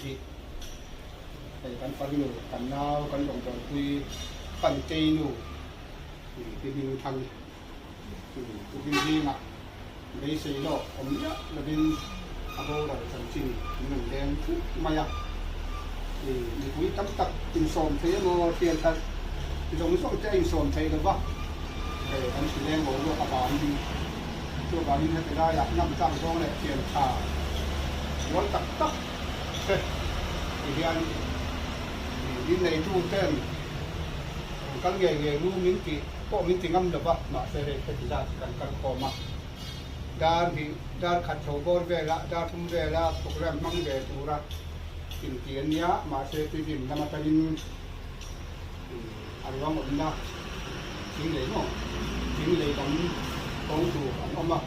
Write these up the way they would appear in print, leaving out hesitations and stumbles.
hi hei kan farnu, kan nau, kan rawngbawlpui Pantei nu pi Hmingthang tukin zingah beisei lawk awm miah lovin a boral chanchin min rawn leng thut mai a. Mipui tam tak insawm thei emaw thian that zawng zawng te a insawm thei lo va, hei kan hri leng boruak avangin chuvangin heti laiah ngam tlak zawng leh thian tha rual tak tak te ti hian inneitu ten rawn kal ngei ngei lu min tih pawh min ti ngam lo va, mahse hei heti zat hi kan kal khawm a, dar hnih dar khat chho bawr vela dar thum vela programme hmang ve tura inti a nia, mahse tizim lam atangin a ruang awmna thing lei maw thing lei lam kawng tur an awm a,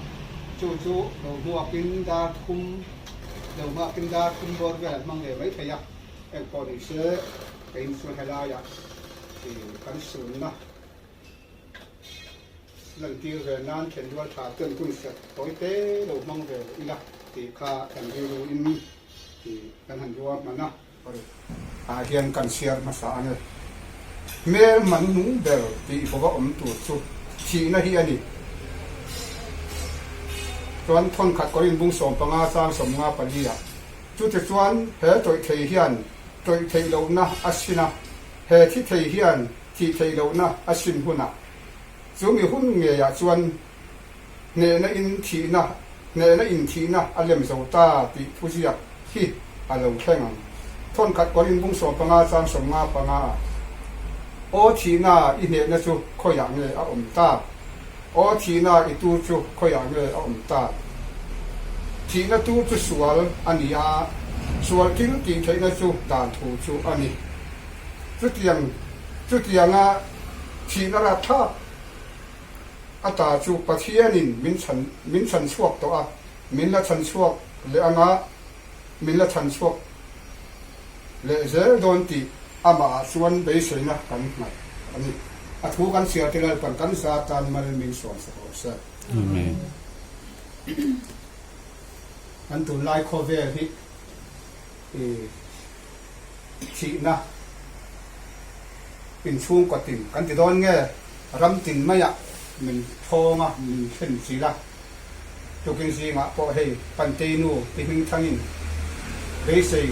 chu chu lo hmuakin dar thum lo hmuakin dar thum bawr vel an hmang ve mai thei a, engpawh ni se keiin chuan helaiah kan sunna lantir ve nan thenrual tha ten hun set tawi te lo hmang ve ila tih kha kan rilru in kan han ruah hman a. Ah hian kan chhiar hmasa ang e. Hmel man nung ber tih bawka awm tur chu thihna hi a ni. Chuan thawnkhat kawr inbung 15 sang 54 ah chutichuan he tawih thei hian tawih theih lohna a sin a, he thi thei hian thih theih lohna a sin hunah chu mi hun ngeiah chuan hnehna in thihna hnehna in thihna a lem zo ta tih thuziak hi a lo thleng ang. Thawnkhat kawr inbung 15 chang 55 ah, Aw thihna i hnehna chu khawiah nge a awm ta? Aw thihna i tur chu khawiah nge a awm ta? Thihna tur chu sual a ni a, sual thil tih theihna chu dan thu chu a ni. Chutiang chutianga thihna rapthlak a ta chu Pathianin min chhan min chhan chhuak tawh a, min la chhan chhuak leh anga min la chhan chhuak leh zel dawn tih amahah chuan beiseina kan nghat a ni. A thu kan chhiar te Lalpan kan za tan mal min sawm sak rawh se. Amen. Kan tunlai khawvel hi i thihna inchhungkaw tin kan ti dawn nge ram tin maiah min thawng a, min thlen chil a. Tukin zingah pawh hei Pantei nu ti hming thangin beisei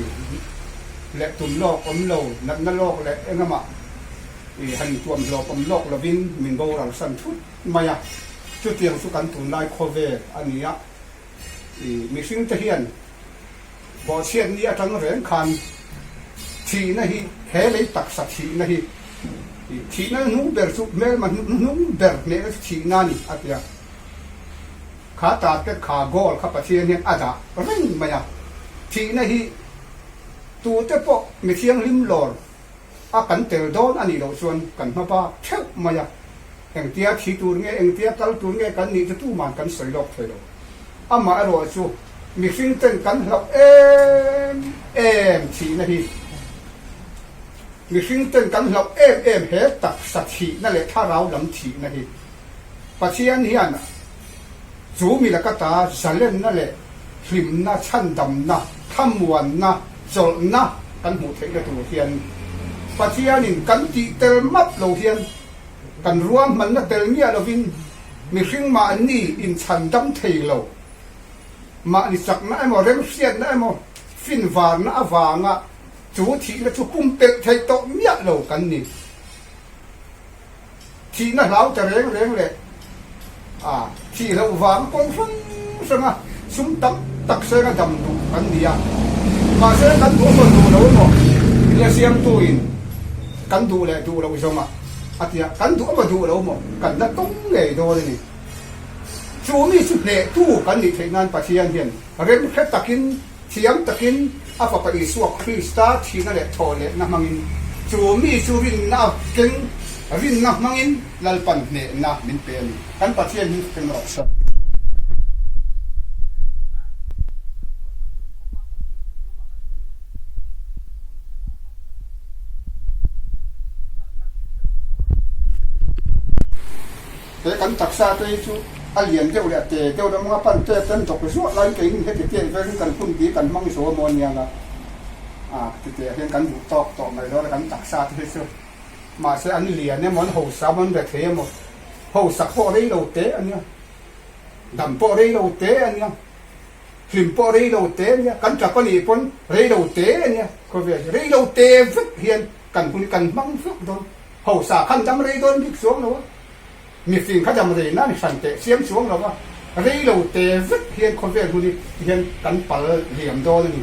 leh tum lawk awm lo, natna lawk leh engamah i han tuam hlawp awm lawk lovin min boral san thut mai a. Chutiang chu kan tunlai khawvel a ni a, i mihringte hian Bawhchhiat ni atang reng khan thihna hi he lei taksa thihna hi thihna hnung ber chu hmelma hnung ber hnehna chu thihna a ni a ti a. Kha target kha goal kha Pathian hian a dah reng mai a. Thihna hi tute pawh mi thianghlim lawr a kan tel dawn a nih loh chuan kan hma bak theuh mai a. Engtia thi tur nge, engtia kal tur nge kan nih chu tuman kan sawi lawk thei lo. Amaherawh chu mihring ten kan hlauh em em thihna hi mihring ten kan hlauh em em he taksa thihna leh thlarau lam thihna hi Pathian hian chu mi laka ta zalenna leh hlimna, chhandamna, thlamuanna, chawlhna kan hmuh theihna tur hian Pathianin kan tih tel map lo hian Kan ruahmanna tel miah lovin mihring mahni inchhandam thei lo. Mahni chakna emaw, remhriatna emaw, finvarna avanga chu thihna chu pumpelh theih tawh miah lo kan ni. Thihna hlau ta reng reng leh a thih loh vang kawng hrang hranga sum tam tak senga dam duh kan ni a. Mahse kan duh emaw duh lo emaw nia siamtuin kan duh leh duh loh zawngah a ti a, kan duh emaw duh lo maw kan la tawng ngei dawn a ni. Chu mi chu hnehtu kan nih theih nan Pathian hian remhre takin, thiam takin a Fapa Isua Krista thihna leh thawhlehna hmangin chu mi chu rinna a keng, rinna hmangin Lalpan hnehna min pe a ni. Kan Pathian hi keng rawh se. He kan taksa te hi chu a lian deuh leh a te deuh leh mawnga pan te ten dawk zuah laiin keini heti te velin kan hun bik kan hmang zo a maw ania la. Titeh hian kan duh tawk tawh mai dawn a kan taksa te hi chu. Mahse an lian emaw an hausa emaw an rethei emaw hausak pawh rei lo te a nia, dam pawh rei lo te a nia, hlim pawh rei lo te a nia, kan tap a nih pawn rei lo te a nia khawvel hi rei lo te vek hian kan hun hi kan hmang vek dawn. Hausa khan dam rei dawn bik chuang lo a. Mifing kha dam rei nan hran teh siam chuang lo a, rei lo te vek hian khawvel hun hi hian kan pal liam dawn a ni.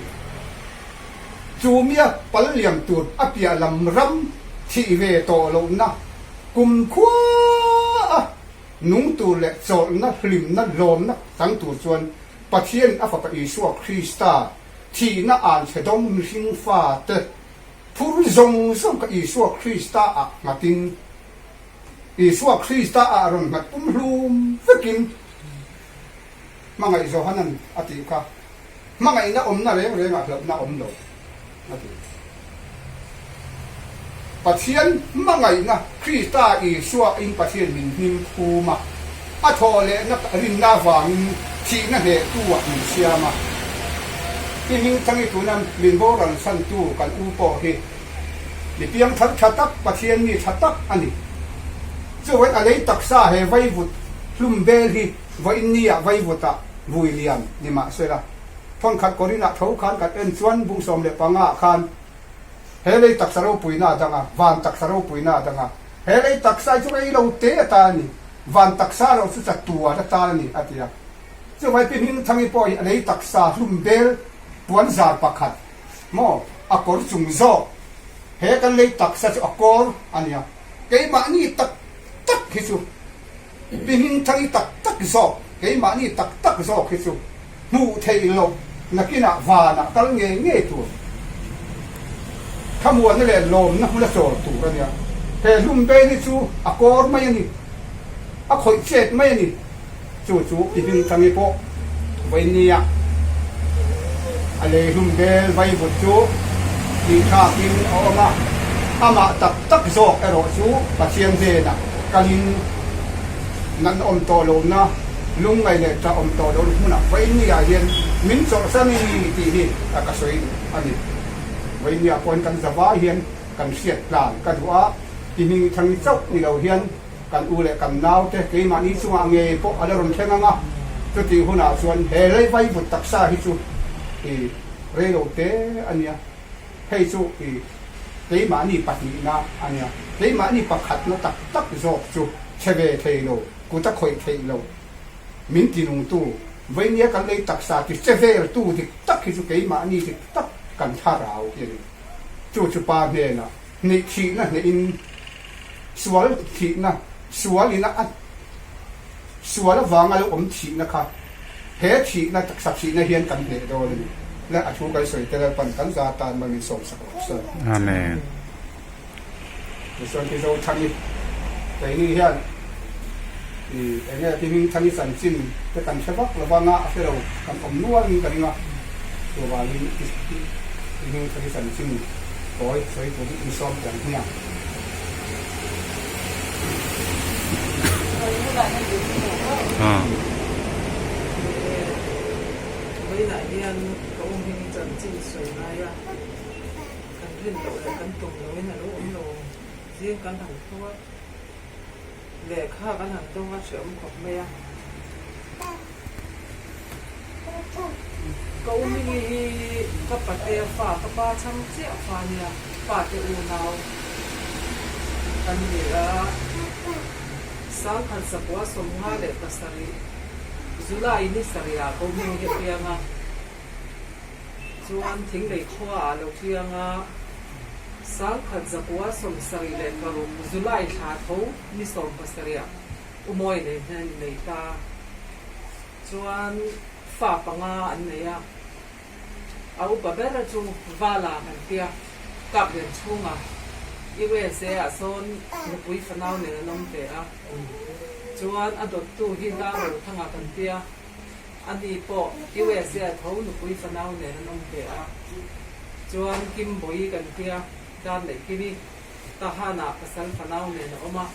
Chu mia pal liam tur a piah lam ram thih ve tawh lohna kum khua a nung tur leh chawlhna, hlimna, lawmna chang tur chuan Pathian a Fapa Isua Krista thihna anchhe dawng mihring fate phur zawng zawng kha Isua Krista ah nghatin Isua Krista ah rawn nghat pumhlum vekin hmangaih Johanan a tih kha, hmangaihna awmna reng rengah hlauhna awm lo a ti. Pathian hmangaihna Krista Isua in Pathian min hnim phum a, a thawh lehna rinna avangin thihna hnehtu ah min siam a. I hmingthangi tuna min boral chhantu kan u pawh hi Mi piangthar tha tak, Pathian mi tha tak a ni. Chuvain a lei taksa he vaivut hlum bel hi vawiin nia vaivutah vui lian ni mahsela, thawnkhat Korinah tho khan kan en chuan bung 15 ah khan he lei taksa ropuina a dang a, van taksa ropuina a dang a, he lei taksa hi chu rei lo te a tal a ni, van taksa erawh chu chatuan a tal a ni a ti a. Chuvai pi Hmingthangi pawh hi a lei taksa hlum bel puan zar pakhat Maw? A kawr chung zawk. He kan lei taksa chu a kawr a nia. Keimahni tak tak hi chu pi hmingthangi tak tak zawk, keimahni tak tak zawk hi chu hmuh theih loh nakinah vanah kal ngei ngei tur. Thlamuanna leh lawmna hmuna chawl tur a nia. He hlum bel hi chu a kawr mai a ni. A khawih chet mai a ni. Chu chu i hmingthangi pawh vawinia a lei hlum bel vaivut chu tihthlakin a awm a, amah tak tak zawk erawh chu Pathian hnenah kalin natna awm tawh lohna, lungngaih leh ṭah awm tawh lohna hmunah vawinia hian min chawlhsan i tih hi ka sawi duh a ni. Vawinia pawhin kan zavai hian kan hriat tlan ka duh a, i hmingthangi chauh ni lo hian Kan u leh kan naute keimahni chungah ngei pawh a la rawn thleng ang a, chutih hunah chuan he lei vaivut taksa hi chu i rei lo te a nia, hei chu i keimahni pahnihna a nia, keimahni pakhatna tak tak zawk chu chhe ve thei lo, kut a khawih theih lo, min tinungtu, veinia kan lei taksa ti che veltu dik tak hi chu keimahni dik tak kan thlarau hi a ni. Chu chu pa hnenah hnih thihna hnehin Sual thihna, sual ina a sual avanga lo awm thihna kha he thihna, taksa thihna hian kan hneh dawn a ni. Le a thu kan sawi te Lalpan kan za tan mai min sawm sak rawh se. Amen. Tichuan Tizothangi keini hian i enge Tihmingthangi chanchin te kan hre vak lova nga a hre lo kan awm nualin ka ring a, chuvangin Tihmingthangi chanchin Tawi sawi tur hi insawm teh ang hmiang. Vawiinah hian ka awm hi chanchin sawi ngai a, kan rin loh leh kan tum lohin a lo awm lo. Zing kan han tho a, lehkha kan han dawng a hreawm khawp mai a. Ka u Mingi hi ka patea fa, ka pa chhang chiah fa nia, pate unau kan ni a. 1957 July ni sarihah ka u Mingi hi a piang a, chuan Thinglei khuaah a lo piang a. 1976 July thla tho ni 17ah U Mawi nen hian an innei ta. Chuan fa panga an nei a, a upa ber chu Vala kan tia, Kaplian chhunga USA ah sawn nupui fanau nen an awm ve a, chuan a dawttu hi Darrothanga kan tia, ani pawh USA ah tho nupui fanau nen an awm ve a, chuan Kimbawi kan tia, Darneihkimi Tahan-ah pasal fanau nen a awm a.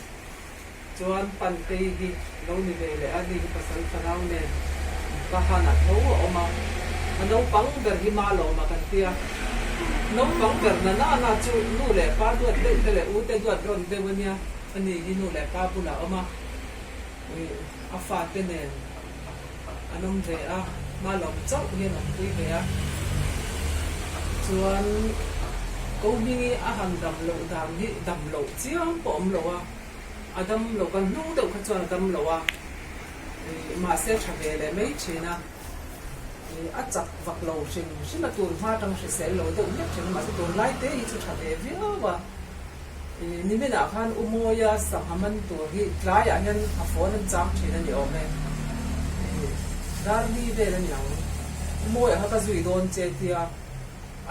Chuan Pantei hi lo ni ve leh a, ni hi pasal fanau nen Tahan-ah tho a awm a, a naupang ber hi Malawma kan tia. Naupang ber na na na chu nu leh pa duat deuh te leh u te duat rawn deuh a nia. Ani hi nu leh pa bulah a awm a, a fate nen an awm ve a, hma lawm chauh hian an pui ve a. Chuan ko hmingi a han dam loh dan hi dam loh chiang pawh a awm lo a, a dam lo kan hnung deuh kha chuan a dam lo a, mahse a tha ve leh mai thin a. A chak vak lo hrim hrim a, tun hma atang hrisel lo deuh hlek thin a, mahse tunlai te hi chu tha ve viau a. Niminah khan U Mawia sangha man tur hi tlaiah hian a phone an chang thin a ni awm e. Darli vel a ni ang. U Mawia kha ka zui dawn che tia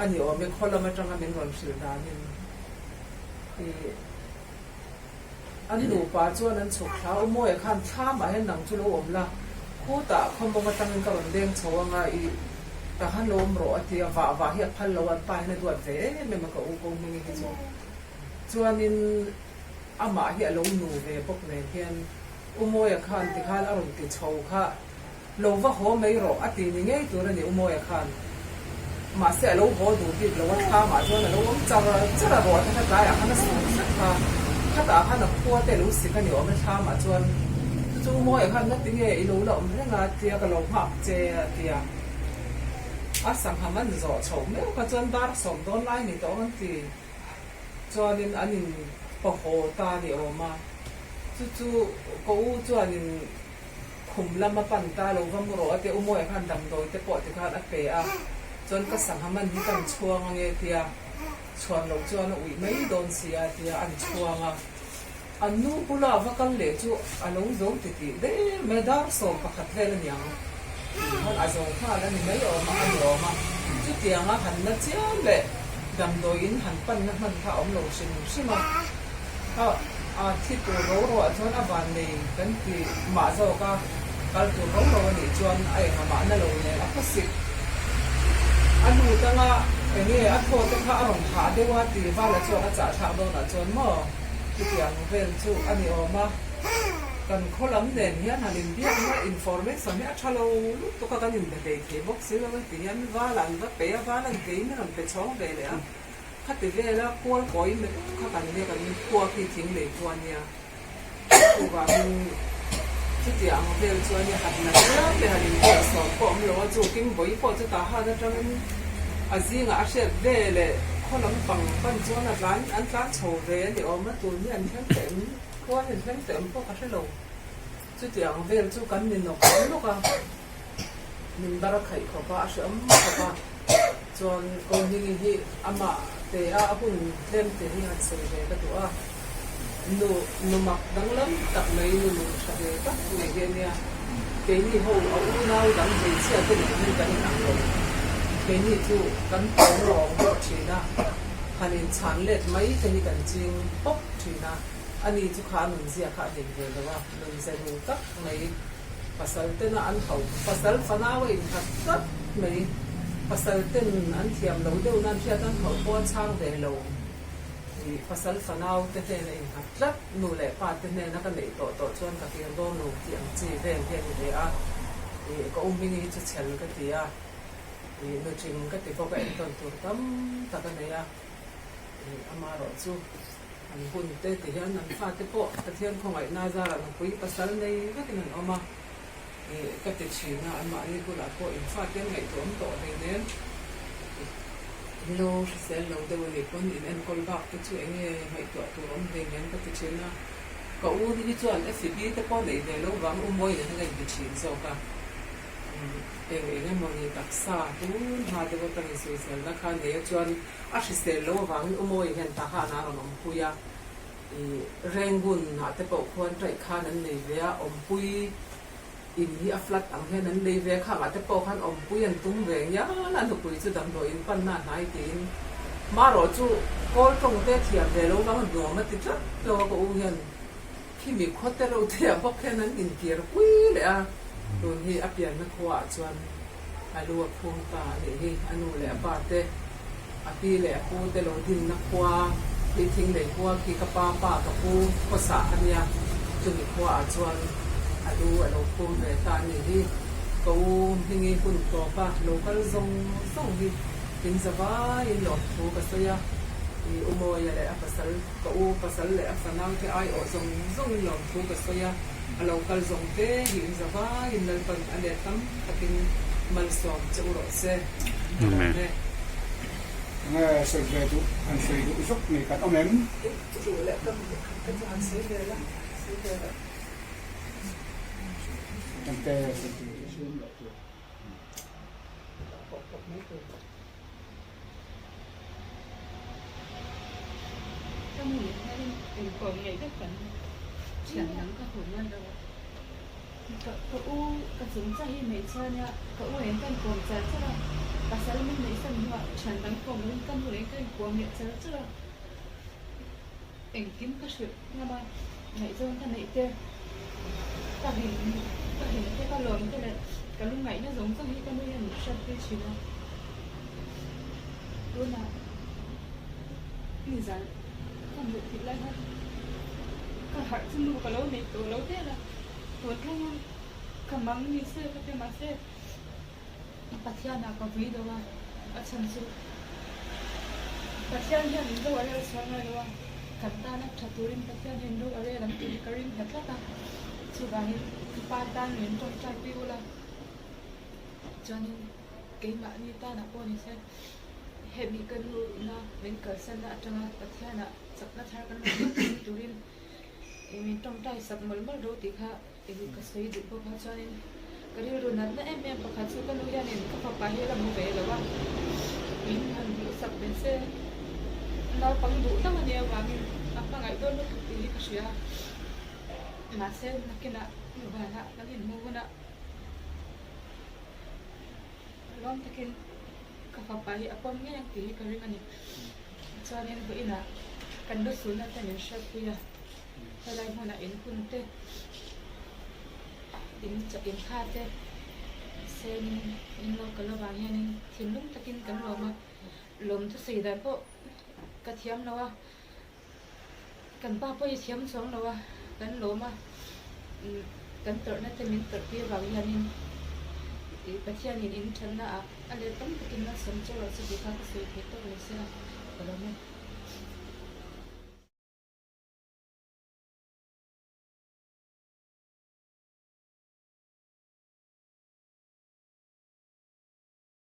a ni awm e, khaw lam atanga min rawn hrilh danin. An nupa chuan an chhuk thla. U Mawia khan thlamah hian nang chu lo awm la, khutah khawmawng atangin ka rawn leng chho anga i ta khan lo awm rawh a ti a, vah vah hi a phal lo a, an pa hian a duat ve em em a ka u ko hming hi chu. Chuanin amah hi a lo nu ve bawk nen hian U Mawia khan tikhan a rawn ti chho kha. Lo va haw mai rawh a ti ni ngei tur a ni U Mawia khan. Mahse a lo haw duh bik lo a thlamah chuan a lo awm char char a ruah te kha tlaiah khan a sur hrep kha. Khatah khan a khua te a lo sik a ni awm e thlamah chuan. Chu chu U Mawia khan ngati nge i lo la awm reng a tia ka lo nghak che a ti a. A sangha man zawh chhoh meuh kha chuan dar sawm dawn lai ni tawh ang an ti. Chuanin an in paw haw ta a ni awm a. Chu chu ka u chuanin. Khum lama pan ta lo va mu rawh a tia, U Mawia khan damdawi te pawh tikhan a pe a, chuan ka sangha man hi kan chhuang ange tia, chhuan loh chuan a uih mai dawn si a tia an chhuang a. An nu bula va kal leh chu a lo zo titih der mai a, dar 11 vel a niang tih khan a zo nghal a ni mai awm a, a ni awm a. Chutianga han na chiam leh damdawi in han panna hman kha a awm lo hrim hrim a. A a thi tur ro ro ah chuan a van nei kan ti mah zawk a, kal tur ro ro a nih chuan a enga mah na lo nen a khawsik. A lut anga enge a thaw te kha a rawn hah deuh a ti vala chuan a chah thlak dawn ah chuan maw chutiang vel chu a ni awm a. Kan khaw lam nen hian han inbiakna information hi a tha lo lutuk a kan inbe hlei thei bawk si lo a ti hian vala an va pe a, vala an keiin a rawn pe chhawng ve leh a. Khati vela kual kawi meuh kha kan nia kan khua khi thing lei khua nia. Chuvangin chutia ang vel chuan i han la chiam leh han inbuaih sawm pawh awm lo a, chu king vawi pawh chu tah han atangin a zingah a hriat ve leh khaw lam pang pan chuan a tlan an tlan chho ve a ni awm a, tun hi an thleng teh em khua hi an thleng teh em pawh ka hre lo. Chutia ang vel chu kan ni nawk nawk a, min bar a khaih khawp a, a hreawm khawp a. Chuan Kohningi hi amah te a a hun tlem te hi han sawi ve ka duh a, nu nu mak danglam tak mai nu nun tha ve tak mai hi a nia. Keini ho a unau dang hmeichhia te nen hian kan inang lo. Keini chu kan tawng rawng deuh thin a, han inchhan let mai te hi kan ching pawp thin a, ani chu kha a nunzia kha a nei ve lo a, nunze nu tak mai. Pasal tena an hauh, pasal fanau a innghat tlat mai. Pasal ten an thiam lo deuh nan hriat an hauh pawh a chhang ve lo. Ih, pasal fanau te hnena innghat tlat, nu leh pa te hnena ka neih tawh tawh chuan ka kir dawn lo tih ang chi vel hi a ni ve a. Ih, ka u hming hi chu chhel ka ti a, ih, nuṭing ka ti bawk a, entawn tur tam tak a nei a. Ih, amaherawhchu. An hun te ti hian an fate pawh Pathian khawngaihna zarah nupui pasal nei vekin an awm a, ih ka ti thin a, anmahni bulah pawh in fate an ngaihtuah awm tawh hleinem. Lo hrisel lo deuh a nih pawn in enkawl bak te chu eng nge ngaihtuah tur awm hleinem ka ti thin a, ka u hi chuan FB te pawh neih ve lo vang u mawi nen hian ka inti thin zawk a. Eng eng emawni taksa tun hma deuh atangin sawiselna kha nei a chuan A hrisel lo avangin U Mawi hian Tahan a rawn awmpui a, ih Rangoon ah te pawh khuan taih khan an nei ve a, awmpui in hi a flat ang hian an nei ve a, khangah te pawh khan awmpui an tum ve ngial a, nupui chu damdawi in panna a hnai tiin marawh chu kawl tawng te thiam ve lo vang a nuam a ti tlat lo a ka u hian khimi khaw te reuh te ah bawk hian an inkir pui leh a, tun hi a pianna khua ah chuan A lu a phum ta a nih hi. A nu leh a pa te, a pi leh a pu te lo dinna khua khi thing lei khua khi ka pa pa ka pu khawsah a nia. Chumi khua ah chuan a lu a lo phum ve ta a nih hi. Ka u Hmingi hun tawpa lo kal zawng zawng hi. In zavaiin lawmthu ka sawi a, i U Mawia leh a pasal, ka u pasal leh a fanaute aiawh zawng zawngin lawmthu ka sawi a, a lo kal zawng te hi in zavaiin Lalpan a let tam takin malsawm che u rawh se. Ka lawm e. Nge sawi ve duh, han sawi duh zawk nei kan awm em? Duh leh ka ka chu han sawi ve la, sawi ve la. Engte sawi tur chu sawi awm loh tur. Ka nu leh hianin inkawm ngei vek kan thian dang ka hmu ngai lo a. Ka ka u ka chung chiah hi hmeichhia nia ka u nen ka inkawm char char a, pasal min neihsan hnuah thian dang kawm lovin ka nu nen ka inkawm leh char char a. Engkim ka hrilh ngam a, ngaihzawn ka neih te, ka hlim ka hlim te, ka lawm te leh ka lungngaihna zawng zawng hi ka nu hian min hriatpui thin a. Tunah nizan ka hmuh theih lai khan ka harh chu nu ka lo neih tawh lo der a, tun thleng hian ka mang ni se ka ti mahse Pathianah ka vui deuh a, a chhan chu Pathian hian in ro a rel chhuah ngai lo a, kan tana tha turin Pathian hian ro a rel ang tih hi ka ring nghet tlat a, chuvangin ka pa tan min tawngtai pui ula, chuanin keimahni tanah pawh ni se hemi ka nu ina min kalsanna atanga Pathianah chakna thar kan rawn hmuh theihna turin min tawngtai sak mawlh mawlh ro tih kha Eng ka sawi duh bawk a chuanin ka rilru natna em em pakhat chu ka nu hianin ka fapa hi a la hmu ve lo a, min han duh sak ve se naupang duh deuh a nih avangin a hmangaih dawn lutuk tih hi ka hria a, mahse nakinah vanah kan inhmuh hunah lawm takin ka fapa hi a pawm ngei ang tih hi ka ring a ni. Chuanin vawiinah kan lusulna te min hriatpui a. Helai hmunah in hun te, in chaw in kha te senin in lo kal avang hianin thinlung takin kan lawm a, lawm thusawi dan pawh ka thiam lo a, kan pa pawh i thiam chuang lo a, kan lawm a, kan tawrhna te min tawrh tir vang hianin ih Pathianin in thatna ah a let tam takin malsawm chu rawh se tih kha ka sawi theih tawk lo se a, ka lawm e.